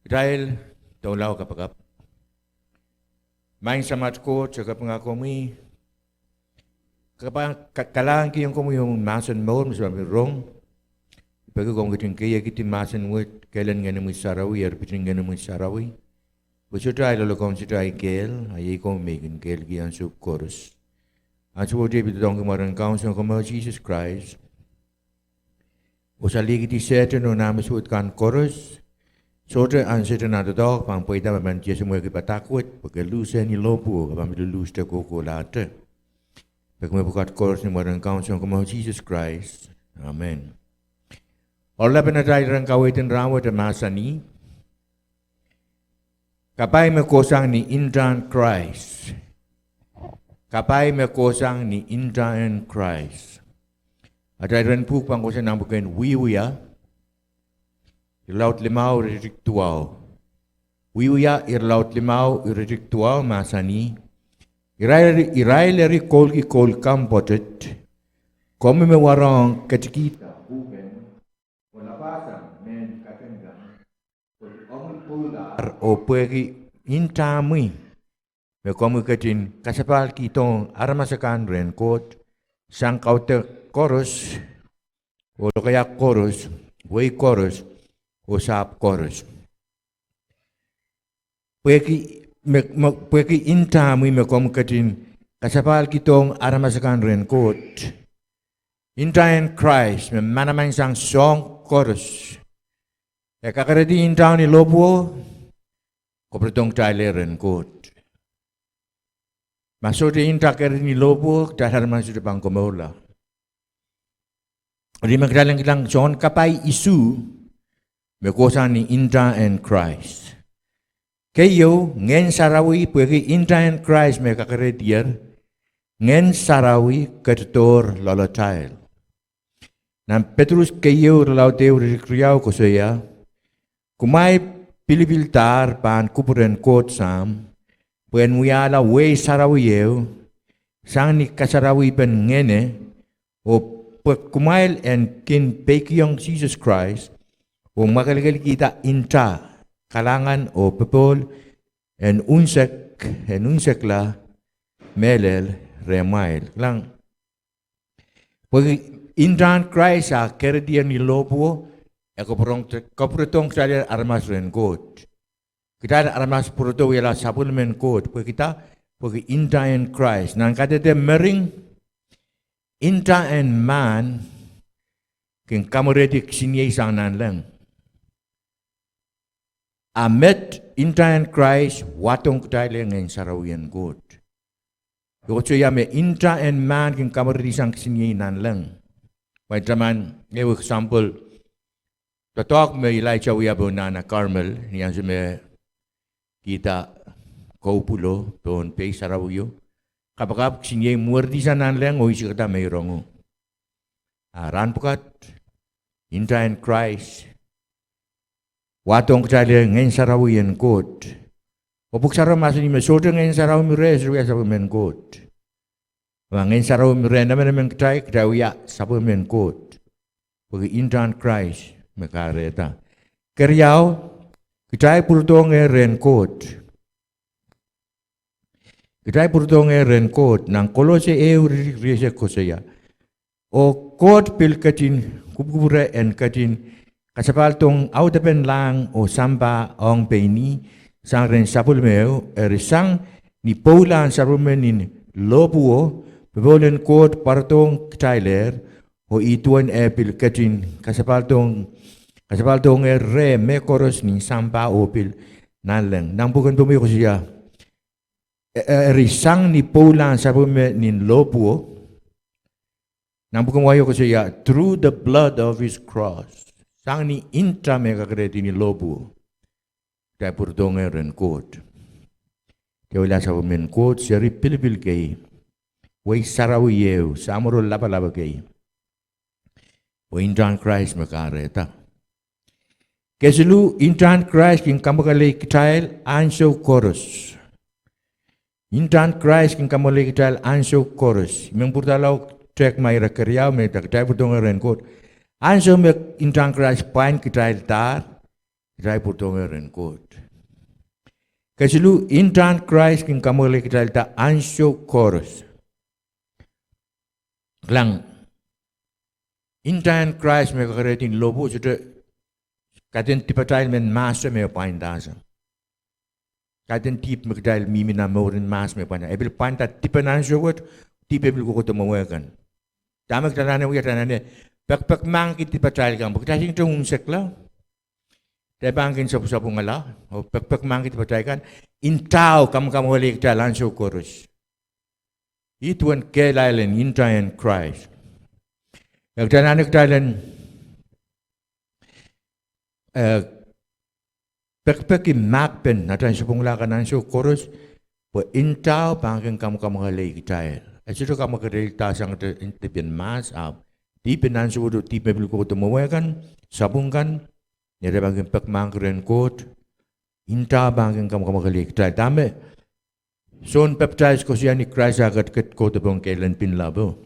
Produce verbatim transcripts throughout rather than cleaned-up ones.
Kitail doula oh kapakap. Maing Samat Koht, se kapinga komwi, kapakap, ka-, kalahngan kihong komwi omwi mahsen mour me se pahn pil rong. Peki komw ketin keiekidi mahsen wet, kehlen Ngenomwi Sarawi, erpit en Ngenomwi Sarawi, pwe sohte ahi loalokong, sohte ahi kehl, a iei komwi me I kin kehlki ansou koaros. Ansou wet I pil doadoahngki ni mwaren Kaun Sounkomour Sises Krais, oh salihkidi Sehdan oh nah me suwed kan koaros. Sohte ansou Sehdan ah doadoahk pahn pweida me pahn tiesemwehki padahk wet, pwe ke luhs ni lohpwuo, ke pahn pil luhs de kohkohlahte. Peki me pwukat koaros ni mwaren Kaun Sounkomour Sises Krais. Amen. Oaralapen atail rehn kaweid en rahnwet e mahsanih: Kapai me kohsang ni ntahn Krais. Kapai me kohsang ni ntahn Krais. Atail rehn pwuhk pahn kohsang nan pwuken Wiewia, irelaud limau iretikitik duwau. Wiewia irelaud limau iretikitik duwau mahsanih: Irail, irail eri koulki koul kan pwoatet, komwi me warohng ketikihda pwuhken, oh lapwasang mehn katengan, pwehki omwi pwoulahr, oh pwehki ntahmwi me komwi ketin kasapahlkidohng aramas akan rehn Koht, sang kaudok koaros, oh lokaia koaros, wehi koaros, oh sahpw koaros. Pwehki, me, me, pwehki ntahmwi me komwi ketin kasapahlkidohng aramas akan rehn Koht. Ntahn Krais me manaman sang soahng koaros. E kakerehdi ntahn ni lohpwuo, kapwurodohng kitail rehn Koht. Ma sohte ntahn kerehdi ni lohpwuo, kitail aramas sohte pahn komourla. Eri me kitail en kilang soangen kapai isuh me kohsang ni ntahn Krais. Keieu, Ngehn Sarawi, pwehki ntahn Krais me kakerehdier, Ngehn Sarawi ketidohr loalatail. Nan Petrus keieu irelaud ehu iretikitik riau koasoia: Kumwail pilipildahr pahn kupwuren Koht Sahm, pwe en wiahla wehi sarawi ehu, sang ni kasarawihpen Ngehne, oh pwe kumwail en kin peikiong Sises Krais, oh mwakelekelkihda ntah, kalahngan oh popohl en unsek, en unsekla mehlel rehmwail. Kilang, pwehki ntahn Krais a kerehdier ni lohpwuo, e kapwurodohng, kapwurodohng kitail aramas rehn Koht. Kitail aramas pwurodo wiahla sapwellimen Koht, pwehki dah? Pwehki ntahn Krais. Nan kadehde mering, ntahn mahn kin kamwerehdi kisiniei sang nanleng. A met ntahn Krais wahdohng kitail Ngehn Sarawien Koht. Ih koasoia me ntahn mahn kin kamwerehdi sang kisiniei nanleng. Wai taman, ehu example, doadoahk me Elaija wia pohn Nahna Karmel, ni ansou me kihda kou pwulo pohn pei sarawio. Kapakap, kisiniei mwerehdi sang nanleng oh isikada meirongo. A rahn pwukat, ntahn Krais wahdohng kitail Ngehn Sarawien Koht. Oh Pwuhk Sarawi mahsanih me sohte Ngehn Sarawi mi reh, sohte wia sapwellimen Koht. Ma Ngehn Sarawi mi reh emenemen kitail, kitail wia sapwellimen Koht. Pwehki ntahn Krais me kahrehda. Keriau, kitail pwurodohngehr rehn Koht. Kitail pwurodohngehr rehn Koht. Nan Kolose ehu iretikitik rieisek koasoia: Oh Koht pil ketin kupwukupwure en ketin kasapahldohng audepen lahng oh sampah ong pein ih, sang rehn sapwellimehu, eri sang ni pwoulahn sapwellime nin lohpwuo, popohl en Koht pwarodohng kitailehr, oh ih duwen eh pil ketin kasapahldohng, kasapahldohngehr reh mehkoaros nin sampah oh pil nanleng. Nan pwuken Pohnpei koasoia, e, e, eri sang ni pwoulahn sapwellime nin lohpwuo. Nan pwuken Wai koasoia, through the blood of his cross. Sang ni ntah me kakerehdi ni lohpwuo, kitail pwurodohngehr rehn Koht. Kitail wia sapwellimen Koht seri pilipil kei, wehi sarawi ehu, samworo lapalap kei, oh ntahn Krais me kahrehda. Kesiluh, ntahn Krais kin kamwakelei kitail ansou koaros. Ntahn Krais kin kamwakelei kitail ansou koaros. I men pwuralahng tehk ma ire keriau me kitail pwurodohngehr rehn Koht. Ansou me ntahn Krais pwain kitaildahr, Kitail pwurodohng rehn Koht. Kesiluh, ntahn Krais kin kamwakelei kitailda ansou koaros. Kilang, ntahn Krais me kakerehdi lohpwuo sohte kaidehn dipatail men mahso me pwaindasang. Kaidehn dihp me kitail mihmi nan mouren mahs me pwainda. E pil pwainda dipen ansou wet, dihp e pil kohkohdo mwomwe kan. Dahme kitail anahne wia, kitail anahne pekipekmahkki dipatail kan pwe kitail singete unsekla. Kitail pahn kin sapwsapwungala oh pekipekmahkki dipatail kan, ntao kamwakamwakelei kitail ansou koaros. Ih duwen kehlail en ntahn Krais. E kitail anahne kitail en, eh, pekipeki mahkpen atail sapwungala kan ansou koaros, pwe ntao pahn kin kamwakamwakelei kitail. E sohte kamwakeleilda sangete dihpen mahs, ahpw dihpen ansou wet, dihp me pil kohkohdo mwomwe kan, sapwung kan, ni re pahn kin pekipekmahkki rehn Koht, ntao pahn kin kamwakamwakelei kitail. Dahme Sohn Pepdais koasoia ni Krais ah ketiket kohdo pohn kehlen pin lapo?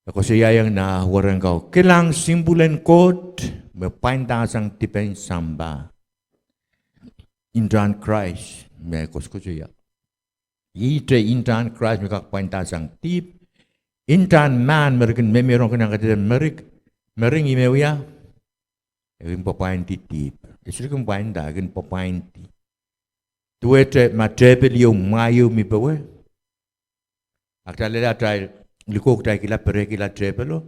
E koasoiaiong nan werenka, kilang, sihmpwul en Koht me pwaindasang dipen sampah. Ntahn Krais me koasokoasoia. Ihte ntahn Krais me kak pwaindasang dihp. Ntahn mahn me re kin mihmi rong kin iang kadehde mering, mering ih me wia, e kin pwapwaindi dihp. E sohte kin pwainda, e kin pwapwaindi. Duwehte ma tehpel ieu, mwahu ieu mi powe, a kitail lella atail likou, kitail kihla, perehkihla tehpelo,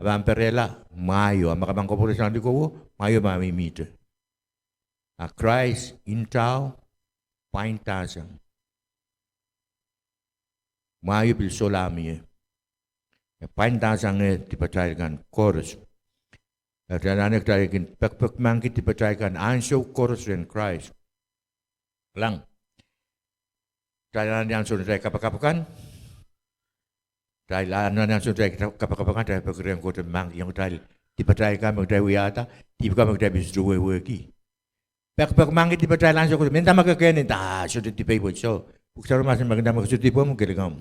a pahn perehla mwahu ieu, a ma ke pahn koapworopworki sang likouwo, mwahu ieu pahn mihmihte. A Krais ntao pwaindasang. Mwahu ieu pil solahr mie. E pwaindasangehr dipatail kan koaros. E kitail anahne kitail kin pekipekmahkki dipatail kan ansou koaros rehn Krais. Kilang, kitail anahne ansou atail kapakap kan, kitail anahne ansou atail kapakap kan, kitail peki rehn Koht en mahkihong kitail dipatail kan me kitail wiahda, dihp kan me kitail pil sohte wehwehki. Pekipekmahkki dipatail ansou koaros. Mehnda ma ke kehn nda, ah, sohte dipei pwe so. Pwuhk Sarawi mahsanih me ke nda ma ke sohte dipei, mwo kilikamw.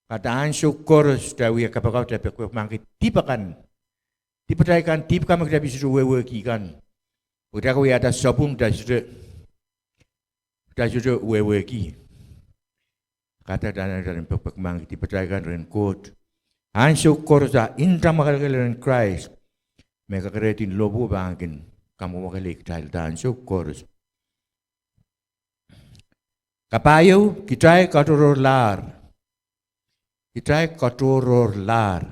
Kahrehda ansou koaros kitail wia kapakap, kitail pekipekmahkki dihp akan, dipatail kan, dihp kan me kitail pil sohte wehwehki kan. Pwe kitail kak wiahda sapwung, kitail sohte, kitail sohte wehwehki. Kahrehda kitail anahne kitail en pekipekmahkki dipatail kan rehn Koht ansou koaros. A ntahn kamwakelei rehn Krais me kakerehdi lohpwuo pahn kin kamwakelei kitailda ansou koaros. Kapahieu, kitail katohrohrlahr. Kitail katohrohrlahr.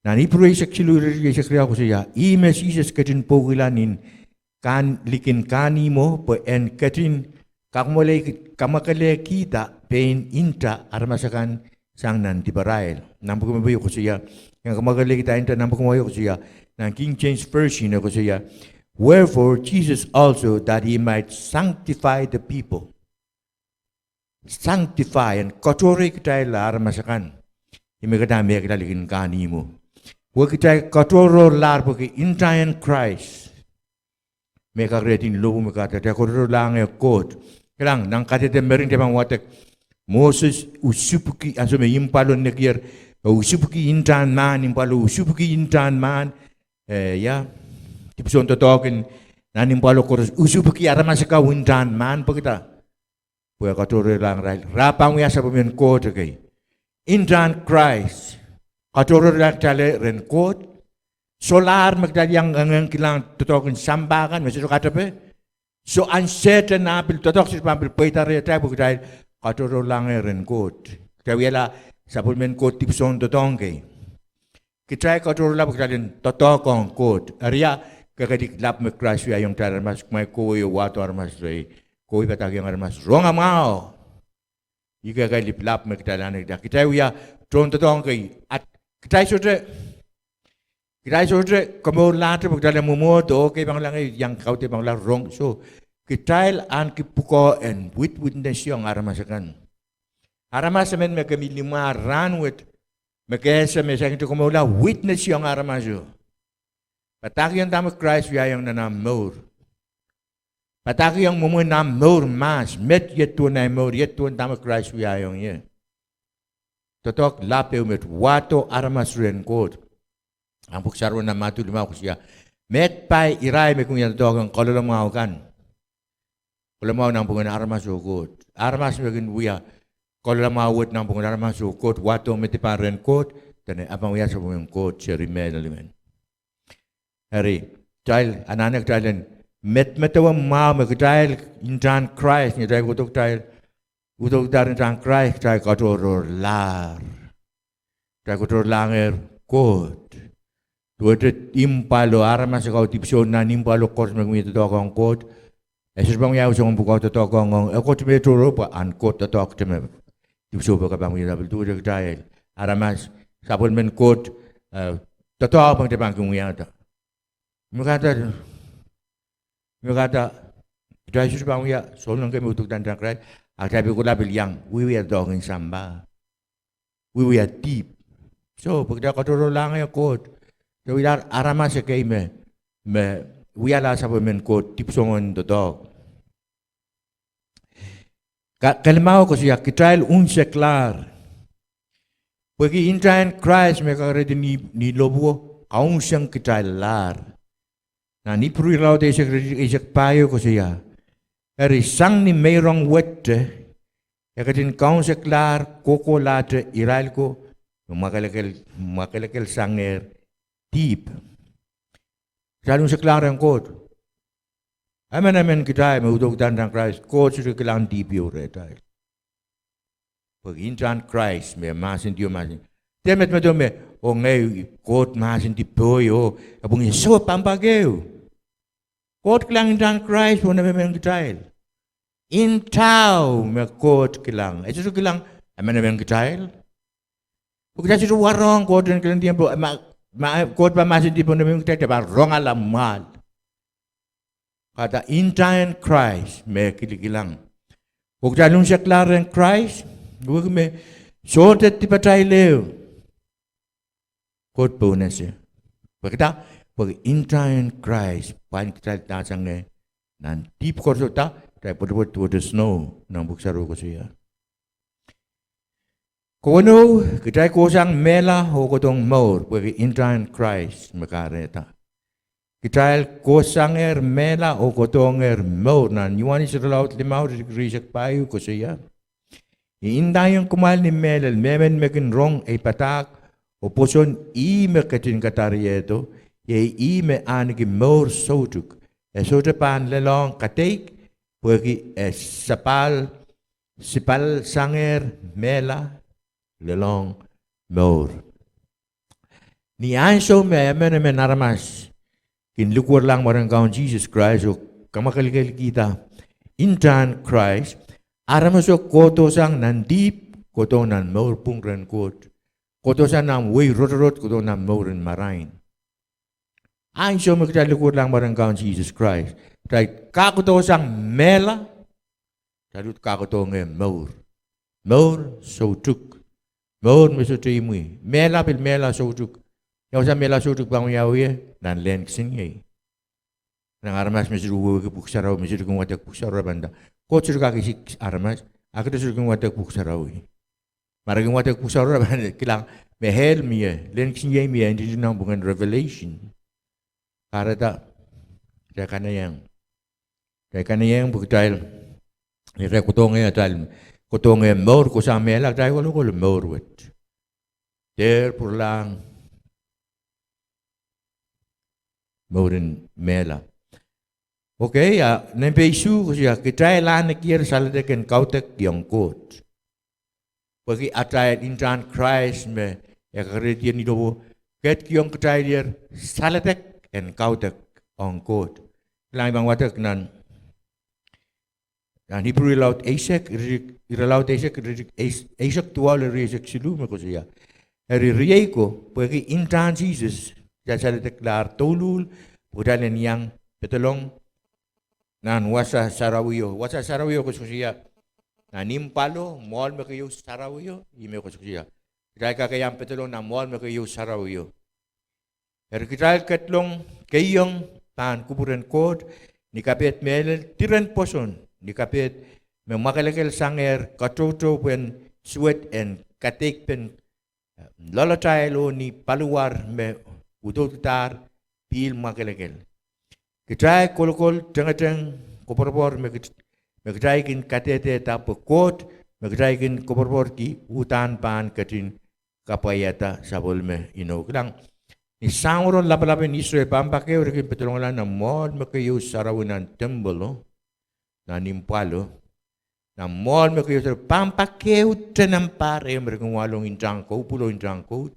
Nan Ipru eisek siluh, ire rieisek riau koasoia, ih me Sises ketin pwoukihla ni kan, likin kahnihmwo pwe en ketin kamwakelei, kamwakelekihda pein nta aramas akan sang nan diparail. Nan pwuhk me pwuko koasoia, en kamwakelekihda nta, nan pwuhk me pwuko koasoia, nan King James Version e koasoia, wherefore Jesus also, that he might sanctify the people. Sanctify, en katohrehkitailla aramas akan. Ih me kitail mehkihla likin kahnihmwo. Pwe kitail katohrohrlahr pwehki ntahn Krais me kakerehdi lohpwuo me kahrehda kitail katohrohrlahng Koht. Kilang, nan kadehde mering kitail pahn wadek, Moses usupwki, ansou me impwalo nekier, e usupwki ntahn mahn, impwalo usupwki ntahn mahn, eh, ia, dipwisoun doadoahk en nan impwalo koaros usupwki aramas akan ntahn mahn pwehkida, pwe katohrohrlahng irail, re pahn wia sapwellimen Koht ekei. Ntahn Krais katohrohrlahng kitail rehn Koht. Solahr me kitail iang engieng kilang doadoahk en sampah kan me sohte katepe. Soh, ansou me Sehdan ah pil doadoahk, sohte pahn pil pweida rehtail pwe kitail katohrohrlahngehr rehn Koht. Kitail wiahla sapwellimen Koht dipwisoun doadoahk kei. Kitail katohrohrla pwe kitail en doadoahk ong Koht. Eri, kehkehlik lap me Krais wiahiong kitail aramas, kumwail kohwei oh wahdo aramas rehi. Kohwei padahkihong aramas rongamwahu. Ih kehkehlik lap me kitail anahne kitail, kitail wia tohndoadoahk kei. At, kitail sohte, kitail sohte komourlahte pwe kitail en mwomwohd oh kei pangla ngehi, iang kaudehn pangla rong. Soh, kitail ahneki pwukoa en witnessiong aramas akan. Aramas emen me ke mi limwahd rahnwet, me ke ese me saikinte komourla, witnessiong aramaso. Padahkihong dahme Krais wiahiong nan ahmw mour. Padahkihong mwomwen ahmw mour mahs, met iet duwen ahi mour, iet duwen dahme Krais wiahiong ie. Doadoahk lap ehu met, wahdo aramas rehn Koht. Ahmw pwuhk sarawi nan Madiu limau koasoia, Met pai irail me kin wia doadoahk en kaloalamwahu kan. Kaloalamwahu nanpwungen aramas oh Koht. Aramas me kin wia kaloalamwahu wet nanpwungen aramas oh Koht, wahdo me dipan rehn Koht, dene e pahn wia sapwellimen Koht seri mehlel men. Eri, kitail anahne kitail en medemedewe mwahu me kitail ntahn Krais, ni atail kohdo kitail, kohdo kitail ntahn Krais, kitail katohrohrlahr. Kitail katohrlahngehr Koht. Duwehte impwalo, aramas akan dipwisou nan impwalo koaros me kin wia doadoahk ong Koht, e sohte pahn wia ehu soangen pwukat doadoahk ong, e Koht me tohrohr pwe ahn Koht doadoahk te me dipwisou pahn wia, pil duwehte kitail. Aramas, sapwellimen Koht, eh, doadoahk pahn kitail pahn kin wiahda. Me kahrehda, me kahrehda, kitail sohte pahn wia souleng kei me uduk ntahn Krais, a kitail pil kohla pil iang wiewia doadoahk en sampah. Wiewia dihp. Soh, pwe kitail katohrohrlahngehr Koht. Kitail wialahr aramas ekei me, me wialahr sapwellimen Koht dipwisou en doadoahk. Ka, kelimau koasoia kitail unseklahr. Pwehki ntahn Krais me kakerehdi ni, ni lohpwuo, kaunseng kitail lahr. Nan Ipru irelaud eisek, eisek pahieu koasoia: Eri sang ni meirong wette, e ketin kaunseklahr kohkohlahte irail ko me mwakelekel, mwakelekelsangehr dihp. Kitail unseklahr rehn Koht. Emenemen kitail me uduk ntahn Krais, Koht sohte kilang dihp ieu rehtail. Pwehki ntahn Krais me mahsendi oh mahsen. De medemedewe me, oh ngehi Koht mahsendi pohi oh, e pwungin sewese pampap kei. Koht kilang ntahn Krais pwe emenemen kitail. Ntao me Koht kilang. E sohte kilang emenemen kitail. Pwe kitail sohte warohng Koht en kilangdiong pwe, ma, ma, Koht pahn mahsendi pwe emenemen kitail, kitail pahn rongala mwahl. Kahrehda ntahn Krais me kilikilang. Oh kitail unseklahr rehn Krais, wehwehki me sohte dipatail ehu Koht pohnese. Pwehki dah? Pwehki ntahn Krais pahn kitail dahsangehr nan dihp koaros, da, kitail pwetepwet duwehte snow, nan Pwuhk Sarawi koasoia. Kawenou, kitail kohsang mehla oh kohdohng mour pwehki ntahn Krais me kahrehda. Kitail kohsangehr mehla oh kohdohngehr mour. Nan Ioanes irelaud limau iretikitik rieisek pahieu koasoia: I ndaiong kumwail ni mehlel, mehmen me kin rong ei padahk oh pwoson ih me ketin kadariehdo, iei ih me ahneki mour soutuk, e sohte pahn lelohng kadeik, pwehki e sapahl, sipalsangehr mehla, lelohng mour. Ni ansou me emenemen aramas kin likwerlahng mwaren Kaun Sises Krais oh kamwakelkelkihda ntahn Krais, aramaso kohdohsang nan dihp kohdohng nan mour pwung rehn Koht. Kohdohsang nan wehi rotorot kohdohng nan mour en marain. Ansou me kitail likwerlahng mwaren Kaun Sises Krais, kitail kohdohsang mehla, kitail uhd kohdohngehr mour. Mour soutuk. Mour me sohte imwi. Mehla pil mehla soutuk. Ia wasa mehla soutuk pahn wiawi ie? Nan lehn kisiniei. Nan aramas me sohte wehwehki Pwuhk Sarawi, me sohte kin wadek Pwuhk Sarawi pahn nda. Koht sohte kak isik aramas, a kitail sohte kin wadek Pwuhk Sarawi. Ma re kin wadek Pwuhk Sarawi pahn kilang me hell mie, lehn kisiniei mie, ntingdi nanpwungen Revelation. Kahrehda, kitail kanaieng. Kitail kanaieng pwe kitail, ire kohdohngehr atail, kohdohngehr mour, kohsang mehla, kitail kolokol mour wet. Dehr pwuralahng mouren mehla. Okei, a nempe isuh koasoia kitail ahnekier saledek en kaudek ong Koht. Pwehki atail ntahn Krais me e kakerehdi ni lohpwuo, ketikihong kitail ier saledek en kaudek ong Koht. Kilang, I pahn wadek nan nan Ipru irelaud eisek, irelaud eisek, iretikitik eisek duwau lel rieisek siluh me koasoia: Eri riei ko, pwehki ntahn Sises, kitail saledeklahr douluhl, pwe kitail en iang pedolong nan wasa sarawio. Wasa sarawio koasokoasoia nan impwalo, mwoahl me keieu sarawio, ih me koasokoasoia. Kitail kak iang pedolong nan mwoahl me keieu sarawio. Eri kitail ketlong, keiong pahn kupwuren Koht ni kapehd mehlel, diren pwoson, ni kapehd me mwakelekelsangehr katoutou pwehn suwed en kadeikpen loalatail oh ni paliwar me udoudkidahr pihl mwakelekel. Kitail kolokol tengeteng koapworopwor me kit-, me kitail kin kadehdehda pwe Koht me kitail kin koapworopworki uhdahn pahn ketin kapwaiada sapwellime inou. Kilang, ni samworo lapalap en Israel, pahn pak ehu re kin pedolongala nan mwoahl me keieu sarawi nan temple o, nan impwal o, nan mwoahl me keieu sarawi, pahn pak ehu tenempa rehmw re kin wahlong ntahn koupwul oh ntahn kout.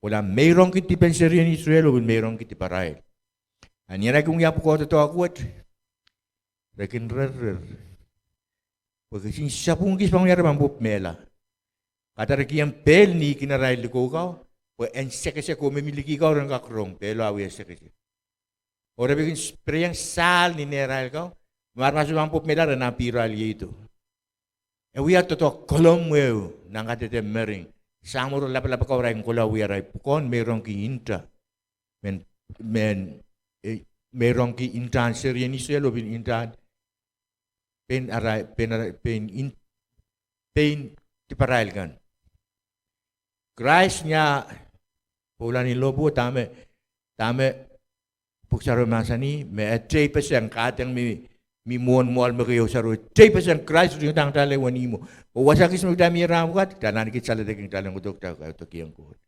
Kohla meirongki dipen serien Israel oh pil meirongki diparail. A ni arail kin wia pwukoa doadoahk wet, re kin rerrer. Pwe kisin sapwung kis pahn wia re pahn pwupwumehla. Kahrehda re kihong pehl ni kin arail likou kau, pwe en sekesek oh me mi liki kau ren kak rong pehlo a wia sekesek. Oh re pil kin s-, pil iang sahl ni nehrail kau, ma aramas pahn pwupwumehla re nan pihrail ieido. E wia doadoahk kolomw ehu nan kadehde mering. Samworo lapalap kau arail kin kohla wia arail pwukoahn meirongki nta. Men, men, eh, meirongki ntahn serien Israel oh pil ntahn pein ara-, pein ara-, pein in-, pein diparail kan. Krais ni ah pwoula ni lohpwuo, dahme, dahme Pwuhk Sarawi mahsanih, me e teipeseng, kahdeng mi, mi mwohn mwoahl me keieu sarawi, teipeseng Krais ritingada kitail en wenihmwo. Oh wasa kis me kitail mie rahn pwukat, kitail ahneki saledek en kitail en kohdo, kitail kaudokiong Koht.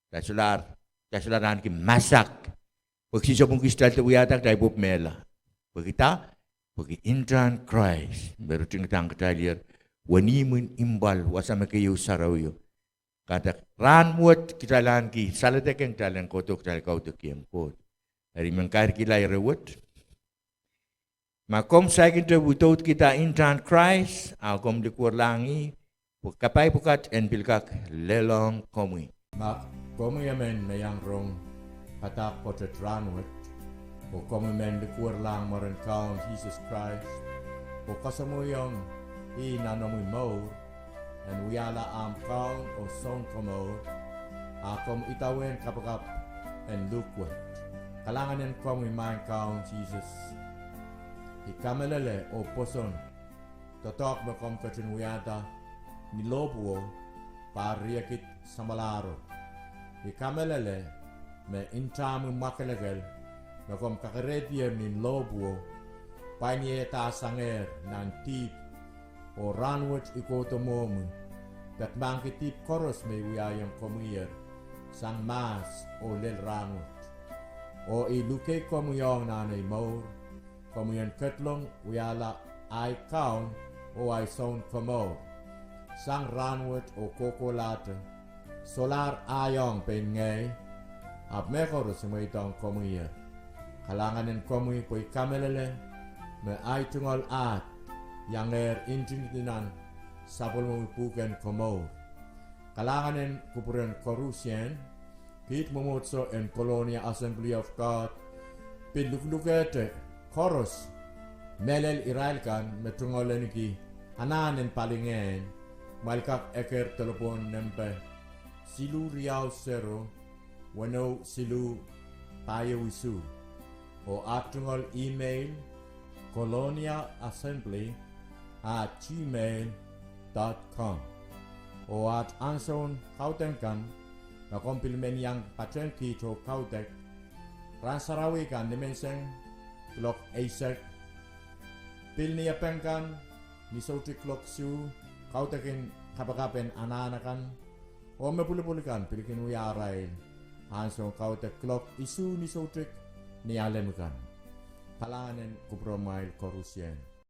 Kitail solahr, kitail solahr ahneki masak. Pwe kisin sapwung kis kitail de wiahda, kitail pwupwumehla. Pwehki dah? Pwehki ntahn Krais me ritingada kitailehr wenihmwen impwal, wasa me keieu sarawio. Kahrehda rahn wet kitail ahneki saledek en kitail en kohdo, kitail kaudokiong Koht. Eri men kairkihla ire wet. Ma komw saikinte udoudkihda ntahn Krais, a komw likwerlahng ih, pwe kapai pwukat en pil kak lelohng komwi. Ma komwi emen me iang rong padahk pwoatet rahn wet, oh komwi men likwerlahng mwaren Kaun Sises Krais, oh kasamwoiong ih nan omwi mour, en wiahla ahmw Kaun oh Sounkomour, a komw idawehn kapakap en luhk wet. Kalahngan en komwi Maing Kaun Sises. I kamehlele oh pwoson doadoahk me komw ketin wiahda ni lohpwuo, pahr riekid samwalahro. I kamehlele me ntahmwi mwakelekel me komw kakerehdi ni lohpwuo, pwain ie dahsangehr nan dihp, oh rahn wet I kohdo mwohmwi, pekmahkki dihp koaros me I wiahiong komwiher sang mahs oh lel rahn wet. Oh I luke komwi ong nan ei mour, komwi en ketlong wiahla ahi Kaun oh ahi Sounkomour sang rahn wet oh kohkohlahte, solahr ahi ong pein ngehi, ahpw mehkoaros I mweidohng komwiher. Kalahngan en komwi pwe I kamehlele me ahi tungoal ahd iangehr ntingdi nan sapwellimomwi pwuhken komour. Kalahngan en kupwuren koarusie, kiht mwomwohdiso en Colonia Assembly of God pil luhlukehte koaros, mehlel irail kan me tungoal ahneki anahn en palingehn, kumwail kak eker delepwohn nempe siluh riau sero, weneu siluh, pahieu isuh. Oh aht tungoal email, colonia assembly at gmail dot com. Oh aht ansoun kaudok kan, ma komw pil men iang patehng kiht oh kaudok, rahn sarawi kan nimenseng kuloak eisek, pil ni epeng kan ni soutik kuloak isuh, kaudok en kapakap en anahn akan, oh me pwulopwul kan pil kin wia arail ansoun kaudok kuloak isuh ni soutik ni alem kan. Kalahngan en kupwuramwail koarusie.